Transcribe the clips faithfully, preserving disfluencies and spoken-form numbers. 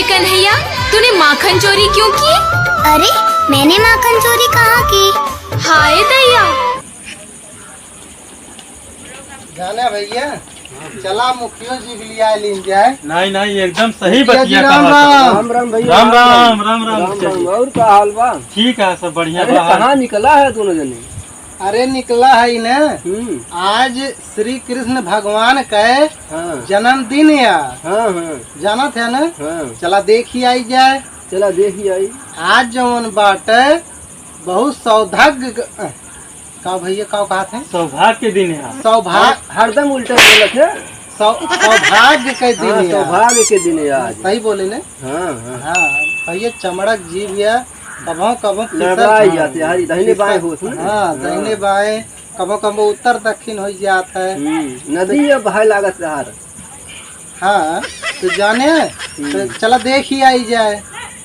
कन्हैया, तूने माखन चोरी क्यों की? अरे, मैंने माखन चोरी कहाँ की? हाय दैया। जाने भैया, चला मुखियो जी के लिया लीन जाए। नहीं, नहीं, एकदम सही मुखिया जी, बतिया राम कहा था। राम। राम राम भैया, राम राम राम, राम। राम राम, राम मुखिया राम। जी। और का हाल बा? ठीक है, सब बढ़िया अरे, बा। कहाँ निकला है दोनों जने? अरे, निकला है ना। हम्म। आज श्री कृष्ण भगवान के हाँ। जन्मदिन या। हाँ, हाँ। जानत है ना? हाँ। चला देखी आई जाए। चला देखी आई। आज जौन बाटे, बहुत सौभाग्य क-, का भैया, का कहत है? सौभाग्य के दिन है। सौभाग्य। हर-, हरदम उल्टा बोलत है। सौ-, सौभाग्य के दिन हाँ, है। सौभाग्य के दिन है आज। सही बोले ने? हाँ, हाँ। हाँ, भैया चमड़क जीव है, कभों कभों फिसल लड़ाई जात। जात है, यार, दाहिने बाएं होत है ना? हाँ, हाँ। दाहिने बाएं, कभों कभों उत्तर दक्षिण हो जात है। हम्म, नदी अब बहाए लागत यार। हाँ, तो जाने, हम्म। तो चला देखी आई जाए।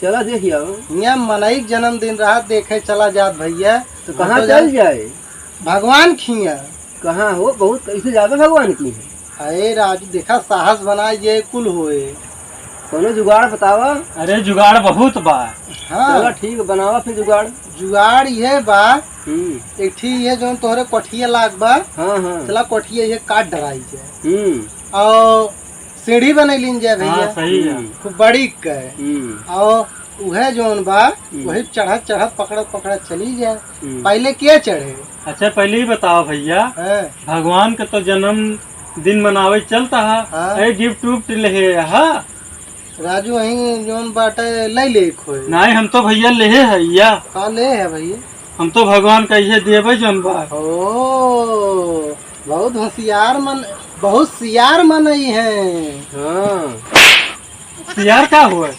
चला देखी आओ। यहाँ मनई के जन्मदिन रहा, देखे चला जात भैया। तो हम कहाँ तो चल जान-, जाए? भगवान खिया। कहाँ हो? बहुत कैसे जाबे भगवान की है? अरे राजू, देखा, साहस बनाए जे कुल होए। कौनो जुगाड़ बतावा। अरे जुगाड़ बहुत बा। हाँ। चला ठीक, बनावा फिर जुगाड़। जुगाड़ ये बा, हम्म। एक ठी ये जौन तोहरे कोठिया लाग बा, हाँ, हाँ। चला कोठिया ये काट डराई जाए। हम्म। और सीढ़ी बनैलिन जाए भैया। हाँ, सही है। हम्म। खूब बड़ी के। हम्म। और उहे जौन बा, हम्म। वही चढ़त चढ़त पकड़त पकड़त चली जाए। हम्म। पहले के चढ़े? अच्छा, पहले ही बताओ भैया, हाँ। भगवान के तो जन्म दिन मनावे चलता है, हाँ। ए गिफ्ट उफ्ट लेहे, हाँ? राजू, वहीं जौन बाटे, ले ले खोए। नहीं, हम तो भैया लेहे है या। का ले है भैया? हम तो भगवान का इहे देबे जौन बा। ओ, बहुत होशियार मन, बहुत सियार मनई है। हाँ। सियार का हुआ?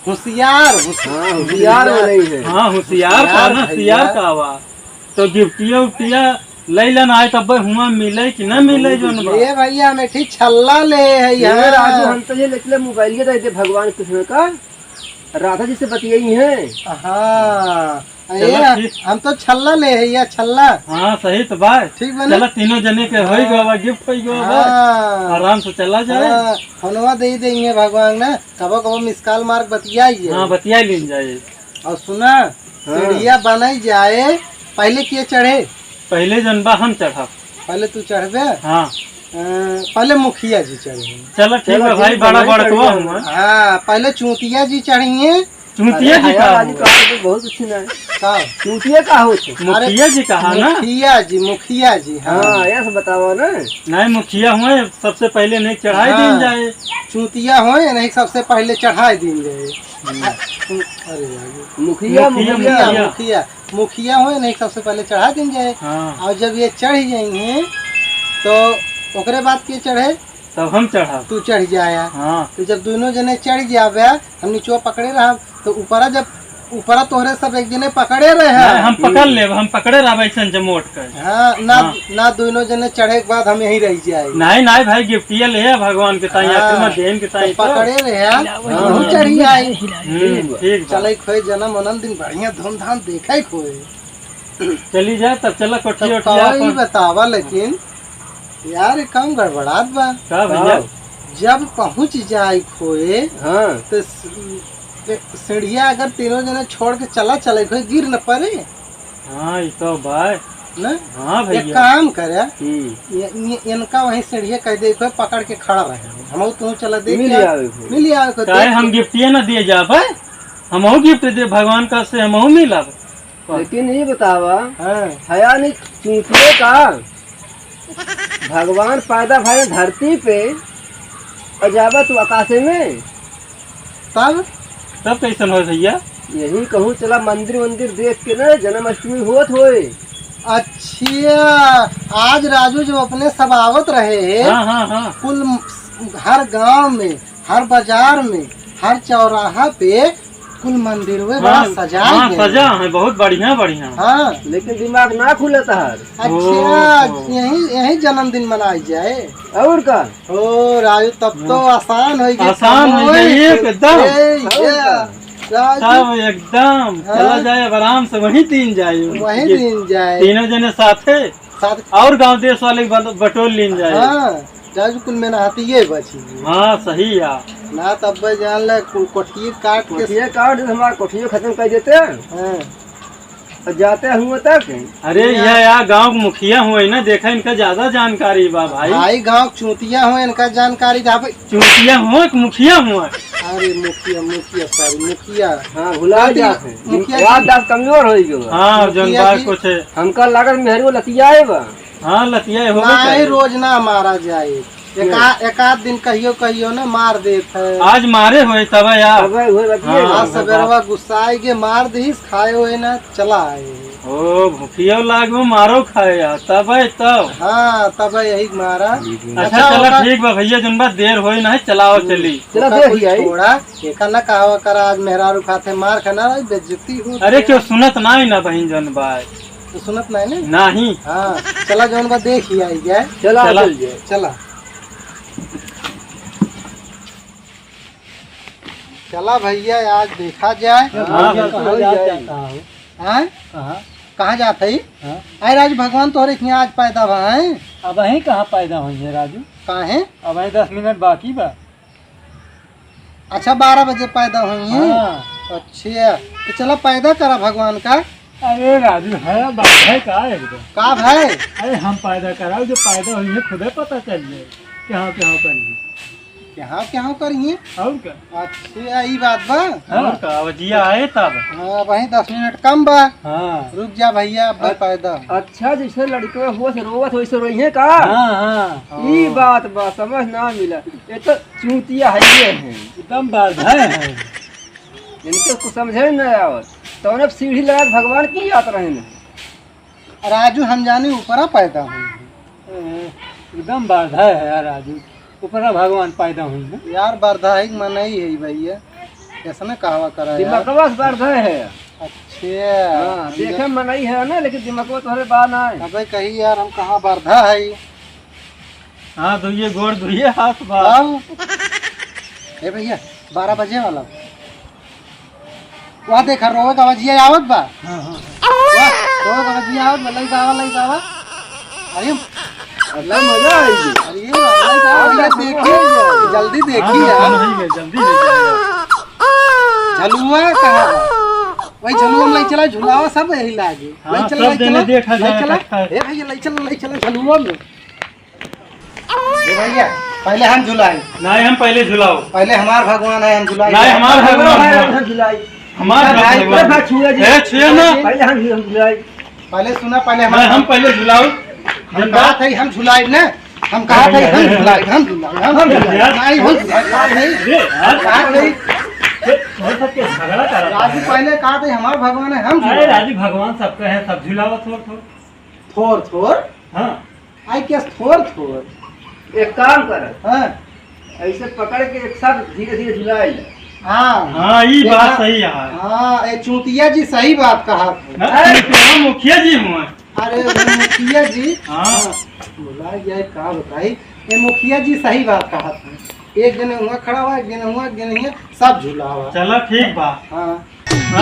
होशियार, होशियार। हाँ, होशियार मनई है। हाँ, होशियार का होशियार ना, भैया। सियार का बा। तो गिफ्टिया उफ्टिया लई लेना है, तब हुआ मिले कि ना मिले जौन बा। ए भैया, हम एक ठी छल्ला ले है ये यार। राजू, हम तो ये निकले मोबाइल ये दे दे भगवान कृष्ण का, राधा जी से बतियाई है। हाँ, चलो ये ठीक। हम तो छल्ला ले है या छल्ला। हाँ, सही तो बात। ठीक बा ना? चला, तीनों जने के होई गवा, हाँ। गिफ्ट होई गवा, हाँ। आराम से चला जाए। हाँ, फोनवा दे देंगे भगवान ना, कबो कबो मिस कॉल मार बतियाइए। हाँ, बतिया लीन जाए। और सुना, हाँ। सीढ़िया बनाई जाए, पहले के चढ़े? पहले जौन बा हम चढ़ब। पहले तू चढ़बे? हाँ। अ, पहले मुखिया जी चढ़े। चलो ठीक चलो है भाई, ठीक है, बड़ा मैं बड़कवा चढ़ हूँ। हाँ, पहले चूतिया जी चढ़िए। चूतिया अरे जी हया का वाली हुआ? कार तो बहुत अच्छी ना है। का? चूतिया का हो तो? अरे, मुखिया जी कहा ना? मुखिया जी, मुखिया जी, हाँ। हाँ, ऐसे बताओ ना। नहीं, मुखिया हुए, सबसे पहले नहीं चढ़ाई हाँ। दीन जाए। चूतिया हुए, नहीं सबसे पहले चढ़ाई दीन जाए। हम्म। अरे यार। मुखिया, मुखिया, मुखिया। मुखिया, मुखिया। मुखिया होए, नहीं सबसे पहले चढ़ा दीन जाए। हाँ। और जब ये चढ़ जाएंगे, तो ओकरे बाद के चढ़े? तब हम चढ़ब। तू चढ़ जाया। हाँ। तो जब दोनों जने चढ़ जाबे, हम निचवा पकड़े रहब, तो ऊपरा जब, ऊपरा तोहरे सब एक जने पकड़े रहे। नहीं, हम पकड़ लेब, हम पकड़े रहब ऐसन जमोट कर। हाँ, ना, हाँ। ना दोनों जने चढ़े के बाद हम यहीं रह जाए। नहीं, नहीं भाई, गिफ्टिया ले भगवान के ताई, हाँ, आशीर्वाद देन के ताई तो तो। पकड़े रहे, हाँ। हाँ। चढ़ जाए। हम्म, ठीक बा। चले खोए जन्म वन्म दिन बढ़िया धूमधाम देखे खोए। चली जा, तब चला कोठी तब ओठिया कहो ई अपन। बतावा, लेकिन यार, ये काम गड़बड़ात बा। का भैया? जब पहुँच जाए खोए, हाँ। तो स-, ए, सीढ़िया अगर तीनों जने छोड़ के चला चले खोए, गिर न पड़े। हाँ, ई तो बा। न? हाँ एक भैया। काम करे, हम्म। ये, ये, इनका वहीं सीढ़िया कह दे खोए, पकड़ के खड़ा रहे। हम तू चला दे मिल क्या? आवे खोए। मिल आवे खोए, चाहे देख हम के। गिफ्टिया ना दिए जाबे, हमहू गिफ्ट दे भगवान का से हमहू मिलब। लेकिन ये बतावा, हाँ। हया नहीं चूतिए का? भगवान पैदा भये धरती पे और जावा तू आकाशे में। तब? तब कैसन हो भैया? यही कहूँ चला मंदिर वंदिर देख के ना जन्माष्टमी होत होए। अच्छा, आज राजू जब अपने सब आवत रहे, हाँ, हाँ, हाँ। कुल हर गांव में, हर बाजार में, हर चौराहा पे कुल मंदिर हुए बड़ा हाँ, सजा हाँ, गए। सजा है, बहुत बढ़िया, बढ़िया। हाँ। लेकिन दिमाग ना खुले तहार। अच्छा, ओहो। यही, यही जन्मदिन मनाई जाए। और का? ओ राजू, तब तो हाँ। आसान हो गई, आसान हो गई एकदम। ए, और ये, का? राजू। तब एकदम हाँ। चला जाए, अब आराम से वहीं दिन जाए। वहीं ये दिन जाए। तीनों जने साथे साथ। और गांव देश वाले बट-, बटोर लीन जाए। हाँ। राजू कुल मेहनतिये बची। हाँ, सही है। ना तब जान ले, कुल कोठिये काट के कोठिये काट दे, हमार कोठिये खतम कर देते। हाँ। और जाते हुए तक। अरे, या। यह यार गाँव के मुखिया हुए ना, देखा इनका ज्यादा जानकारी बा भाई। भाई गाँव के चूतिया हुए, इनका जानकारी का भाई। चूतिया हुए कि मुखिया हुए? अरे मुखिया, मुखिया, sorry, मुखिया। हाँ, भुला गलती, जाते हैं। मुखिया जी। याददाश्त कमजोर हो गयो। हाँ, जौन मुखिया बात जी। कुछ है। हमका लागत मेहरी वो लतियाए बा। हाँ, लतियाए हो गए नहीं, करे। रोज ना मारा जाए। एका-, एकाध दिन कहियो कहियो ना मार देत है। आज मारे होए तब यार। तब होए बतिये हाँ। आज सबेरवा गुस्साए के मार दीस, खाए होए ना, चला आए। ओ, भूखियो लागो, मारो खाए यार, तब है तब। हाँ, तब है यही मारा। अच्छा, अच्छा, चला ओका ठीक बा भैया, जौन बा देर होए ना, चलाओ हम्म। चली। चला ओका देख कुछ लिया। छोड़ा, एका ना कहावा करा, आज मेहरारू खाते मार खाना रही, बेइज्जती हो। अरे, क्यों सुनत ना ही ना बहिन जौन बा। तो सुनत नहीं ना? नहीं। हाँ, चला जौन बा देख ही आई जाए। चला, चला। चल जाए। चला। चला भैया, आज देखा जाए। हाँ, हाँ, भैया, बिल्कुल। कहाँ जात जाता हो? हाँ? कहाँ? कहाँ जात है? हाँ? अरे राजू, भगवान तोहरे हियाँ आज पैदा भा है। अबहीं कहाँ पैदा होइहैं राजू? काहे? अबहीं दस मिनट बाकी बा। अच्छा, बारह बजे पैदा होइहैं? हाँ। अच्छा, तो चला पैदा करा भगवान का। अरे राजू, है बात है का एकदम? का भाई? अरे हम पैदा कराओ, जो पैदा होइहैं खुदे पता चल जाए। कहाँ, कहाँ करिहैं? कहाँ, कहाँ करिहैं? और का? अच्छा, ई बात बा। हाँ। और का, अब जिया आए तब। हाँ, वहीं दस मिनट कम बा। हाँ। रुक जा भैया, अब अ-, पैदा। अच्छा, जैसे लड़का हुआ से रोवत, वैसे रोइहैं का? हाँ, हाँ। ई हाँ। बात बा, समझ ना मिला। ये तो चूतिया है, ये है। एकदम बात है। इनके कुछ समझे न आवत। तौने सीढ़ी लगा के भगवान की जात रहे न। राजू, हम जानी ऊपरा पैदा हुई। ए, एकदम बाधा है यार राजू। ऊपरा भगवान पैदा हुई है। यार, बाधा है कि मनई है भैया। ऐसा ना कहवा करा यार। दिमागवा से बाधा है। अच्छा। हाँ, देखे मनई है ना, लेकिन दिमागवा तोहरे बा ना है। अबे कही यार, हम कहाँ बाधा है? हाँ, दुइये गोड़, दुइये हाथ बा। आओ। ए भैया, बारह बजे वाला। वहाँ देखा, रोवे का आवाजिया आवत बा। हाँ, हाँ। वाह, रोवे का आवाजिया आवत बा, लइका आवा, लइका आवा। अरे, अल्लाह, मजा आई। अरे, लइका आवा, भैया, देखी, जल्दी देखी हाँ, यार। हाँ, जल्दी, जल्दी। झलुआ कहाँ बा? वही झलुआ में लइ चला, झुलावा सब यही लागे। हाँ, लइ चला, सब लइ देने चला, देखा लइ जाए, चला। अच्छा है। ए भैया, लइ चला, लइ चला झलुआ में। ए भैया, पहले हम झुलाई। नहीं, हम पहले झुलाओ। पहले हमार भगवान है, हम झुलाई। नहीं, हमार भगवान है। हम झुलाई। हमार भाई, भगवान। भाई, छुए जी। ए, छुए ना। पहले हम, हम झुलाई। पहले सुना, पहले हम नहीं, हम पहले झुलाओ। हम कहा था, हम झुलाई ना। हम कहा था, हम झुलाई, हम झुलाई, हम झुलाई। नहीं, हम झुलाई, नहीं। अरे, यार, कहा नहीं। ये, थोड़ा सा के झगड़ा कर रहा राजू है। पहले कहा था, हमार भगवान है, हम अरे, झुलाई। राजू भगवान सबके है, सब झुलाओ, थोड़, थोड़। थोड़, थोड़? हाँ। आई केस थोर थोर। एक काम कर। हाँ। ऐसे पकड़ के एक साथ धीरे धीरे झुलाए ले। हाँ। हाँ, ई बात देखा? सही है। हाँ, ए चूतिया जी सही बात कहा। ना, अरे! चूतिया मुखिया जी हुआ। अरे, वो मुखिया जी। हाँ। हाँ, बोला ये का बताई? ए मुखिया जी सही बात कहा था। एक जने हुआ खड़ा हुआ, एक जने हुआ, एक जने हुआ, सब झुला हुआ। चला, ठीक बा। हाँ।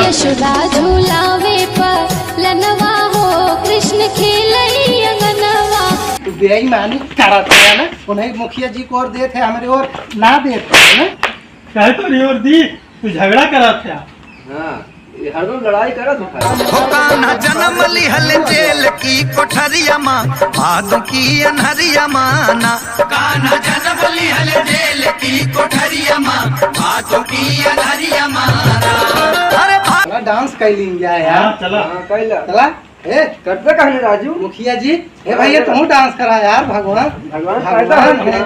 यशोदा झुलावे पलनवा हो, कृष्ण खेलई अंगनवा। तू बेईमानी करत है ना, उन्हें मुखिया जी को और देत है, हमरे और ना देत है ना। काहे तोरी और दी? तू झगड़ा करत है। हाँ, ये हरदम लड़ाई करत है। हो कान्हा जन्म लिहल जेल की कोठरिया मा, भादों की अन्हरिया मा ना। कान्हा जन्म लिहल जेल की कोठरिया मा, भादों की अन्हरिया मा ना। अरे भा- चला डांस कर लीन जाए यार। हाँ, चला। हाँ, कर ला। चला। ए, करते कहने राजू? मुखिया जी, ए भैया, तुम डांस करा यार, भगवान। भगवान भगवान पैदा है। है।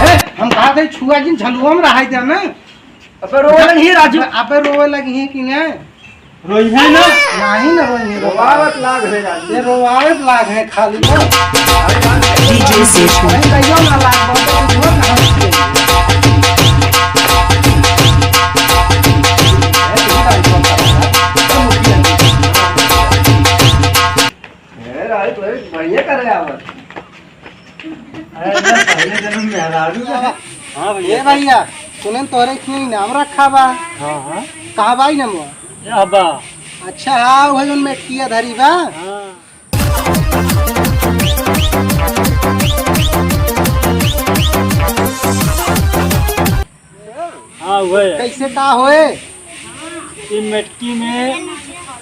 ए, हम कहा थे छुआ जिन झलुआ में रहाई दे ना। अबे रोवे लगी है राजू। अबे रोवे लगी है कि ना? रोई है ना? नहीं ना रोई है। रोवावत लाग है राजू। ये रोवावत लाग है खाली ना। डीजे सेठ। अरे कहियो ना लाग, बहुत कुछ हो कहाँ से। ए, राजू, तो बढ़िया करे आवत। अरे, पहले जन्म में मेहरारू रहे। हाँ भैया। ए भैया, सुने तोरे के इनाम रखा बा। हाँ, हाँ। कहाँ बा इनामवा? या बा। अच्छा, हाँ, वही जौन मेटकिया धरी बा। हाँ। हाँ, वही। कैसे का होए? ई मेटकी में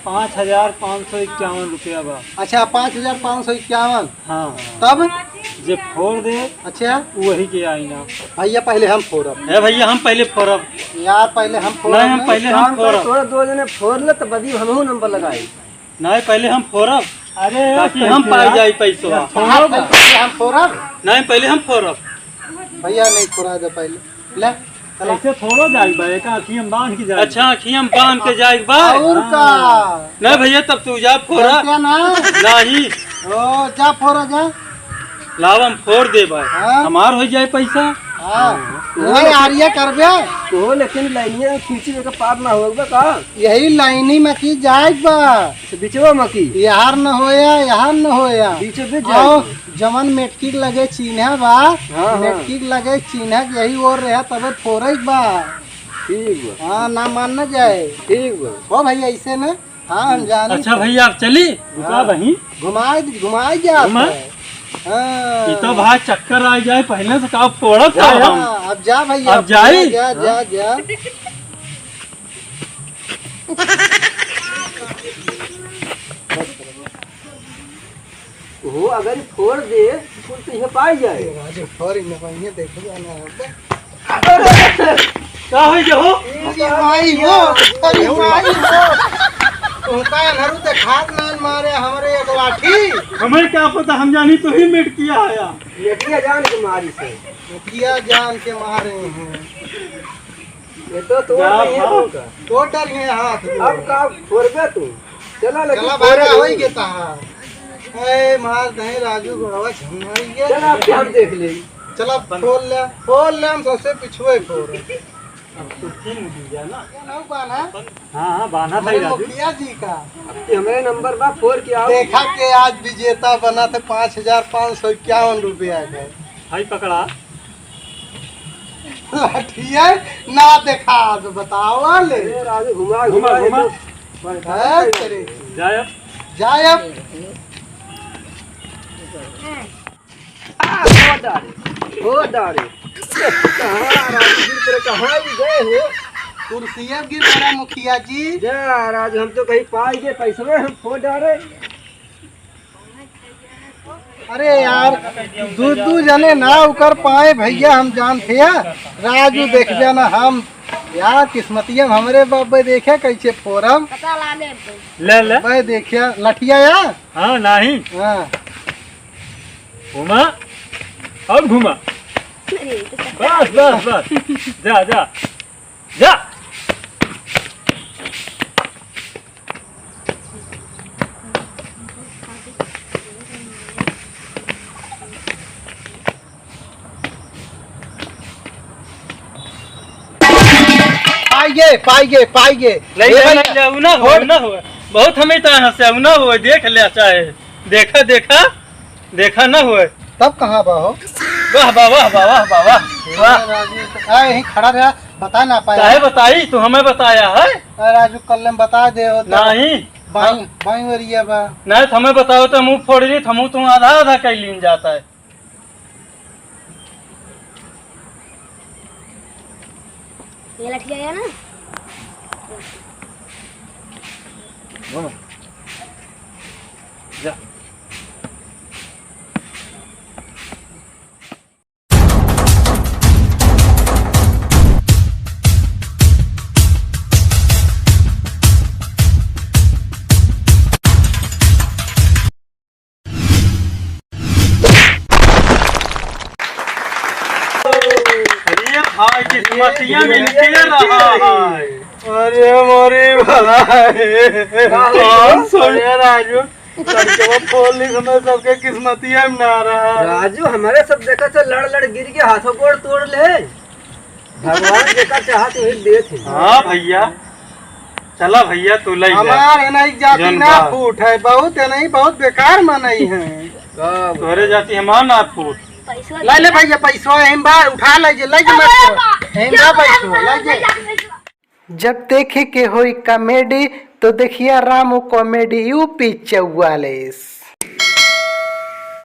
पाँच हजार पाँच सौ इक्यावन रुपया बा। अच्छा, पाँच हजार पाँच सौ इक्यावन। हाँ। तब? जे फोड़ दे, अच्छा। वही के आई ना। भैया, पहले हम फोड़ब। ए भैया, हम पहले फोड़ब। यार, पहले हम फोड़ब नहीं, हम ना। पहले हम काम कर, फोड़ब। तोरा दो जने फोड़ ले, तब अभी हमहू नंबर लगाई। नहीं, पहले हम फोड़ब। अरे, ताकि हम पाई जाई पैसवा। फोड़ब। पहले हम फोड़ब। नहीं, पहले हम फोड़ब। भैया, नहीं फोड़ा दे पहले। ले, चला। ऐसे थोड़ो जाई बा, एक आँखी हम बांध के जाई। अच्छा, आँखी हम बांध के जाई बा। और का? नहीं भैया, तब तू जा फोड़ा। क्या ना? नहीं। ओ, जा फोड़ा जा। लाव, हम फोड़ दे भाई। हाँ। हमार हो जाए पैसा। हाँ। नहीं, आरिया करबे। तो लेकिन लाइनिया खींची में का पार ना होगा का? यही लाइनी में की जाए बा। तो बिचवा में की? यार न होया, यार न होया। बीचों बीच आओ, जाए। जवन मेटकी के लगे चिन्हा बा, हाँ, हाँ। मेटकी के लगे चिन्हा के यही ओर रहा, तबे फोड़े के बा। ठीक बा। हाँ, ना मान न जाए। ठीक बा। हो भैया, ऐसे न? हाँ, हम जानी। अच्छा भैया, आप चली? रुका हाँ। बही। घुमाए, घुमाए जा घुमा? आप। हाँ। ई तो भाई चक्कर आ जाए, पहले से का फोड़त जा, था जा। हम। हाँ, अब जा भैया, अब जाई? जा, जा, हाँ। जा। हो, अगर ई फोड़ दे, कुल तो इहे पाई जाए। ये राजू, फोड़ ही न पाइए, देखो ना, अब। का होई गयो? अरे माई हो, अरे माई हो। तोहका अनहरू देखात नान मारे हमरे एक लाठी। हमें क्या पता, हम जानी तू ही मेटकिया आया। मेटकिया जान के मारी से। मेटकिया जान के मारे हैं। ये तो तोड़ जा नहीं है भाग। तोड़ का। तोड़ डर गए हाथ में। अब का फोड़बे तू? चला, लेकिन चला, फोड़े भागा नहीं। होई के तहार। ए, मार दे राजू, गोड़वा झंगाई के। चला, अब क्या हम देख ले। चला, फोड़ ले, फोड़ ले, हम सबसे पिछुए फोड़। अब तो तीन हो गया ना। ये नौ बाना। हाँ, हाँ, बाना था हमारे राजू। मुखिया जी का। अब तो हमारे नंबर बा, फोड़ के आओ। देखा के आज विजेता बना थे पाँच हजार पाँच सौ इक्यावन रुपया के। भाई पकड़ा। लठिया ना देखा, तो बताओ ले। अरे राजू, घुमा, घुमा, घुमा, घुमा। ये तो है तेरे। जाए अब। जाए अब। आ, हो डारे, हो डारे। कहाँ राजू गिर पड़े, कहाँ भी गए हो? कुर्सिया गिर पड़ा मुखिया जी। जा राजू, हम तो कहीं पाई गए, पैसवे हम खो डारे। अरे यार, दू दू जने ना उकर पाए भैया, हम जानते हैं। राजू देख जाना हम, यार किस्मतिया में हमरे बाबे देखे कैसे फोरम। पता ला ले तो। ले ले। मैं देखिया लठिया या? हाँ, नहीं। हाँ। घुमा, और घुमा। अरे, तो बस, बस, बस। जा, जा। जा। पाइगे, पाइगे, पाइगे। ले, ए ले, भैया, ले, ले, उ ना हो, छोड़। उ ना हो। बहुत हमें तो हंसे, उ ना हो, देख ले चाहे। देखा, देखा। देखा न होए। तब कहाँ बा हो? वाह, वाह, वाह। ए, यहीं खड़ा रहा, बता ना पाया। काहे बताई? तू हमें बताया है? अरे राजू, कल हम बता दे हो तो। नहीं। बाई, हाँ। बाई वरिया बा। नहीं, तो हमें बताओ तो मुंह फोड़ ली, तो हम तुम आधा आधा कर लीन जाता है। ये लठिया है ना? हाँ। जा। अरे भाई, किस्मतिया मिलके रहा है। अरे मोरी भाई। अरे राजू, लड़कवा फोड़ ली, हमें सबके किस्मतिया में ना रहा। राजू, हमारे सब देखा से लड़ लड़ गिर के हाथों गोड़ तोड़ ले। भगवान जेका चाहत वही देत है। हाँ भैया, चला भैया, तू ले जा। हमार एनई जाति जौन ना बा। फूट है, बहुत एनई बहुत बेकार मनई है। का तोरे जाति हमार ना फूट। ले ले भैया, पैसवा एहिम बा, उठा ले जे, ले जे मत। एहिम बा पैसवा, ले जे। जब देखे के होई comedy, तो देखिया रामू comedy U P चौवालीस।